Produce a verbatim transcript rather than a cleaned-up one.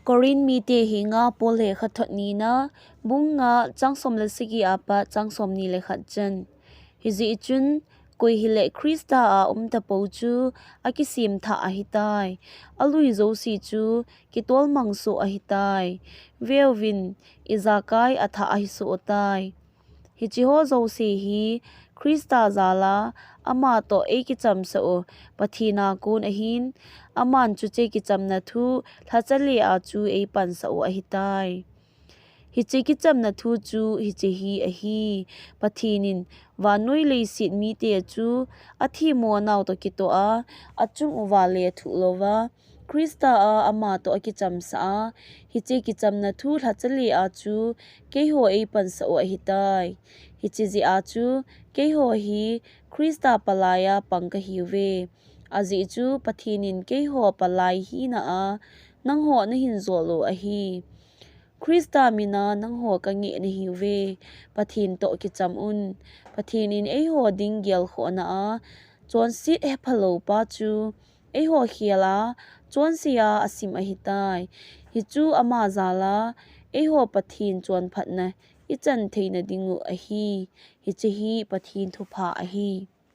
Corinth mite henga Paul lekhathot nina, bung nga, chang som le sagi apat chang som ni le khat chan. Hijeh chun, koi hile Christa a um tapou chu akisem thah ahitai. Alui jouse chu kitolmang soh ahitai. Veuvin, ijakai athah ahi soh tai. Hicheho jouse hi Christa jal a ama toh eikichamsah u Pathen a kon ahin, aman chuche kichamna thu lhacha le a chu eipansah u ahitai. Hiche kichamna thu chu hiche hi ahi: Pathen in vannoi leiset mite chu athemmo nau toh kitoh a, achung uva lethuh louva, Christa a ama toh akichamsah a, hiche kichamna thu lhacha le a chu keiho eipansah u ahitai. Hiche jeh a chu keiho hi Christa palai a pang kahiuve. Ajeh chu Pathen in keiho palai hina a nangho nahin jol u ahi. Christa mina nangho kangeh nahiuve. Pathen toh kicham un. Pathen in eiho ding gelkhohna a chonset hephalou pa chu eiho khel a chonse a asim ahitai. Hichu ama jal a eiho Pathen chonphatna ichan theina dingu ahi. Hiche hi Pathen thupha ahi.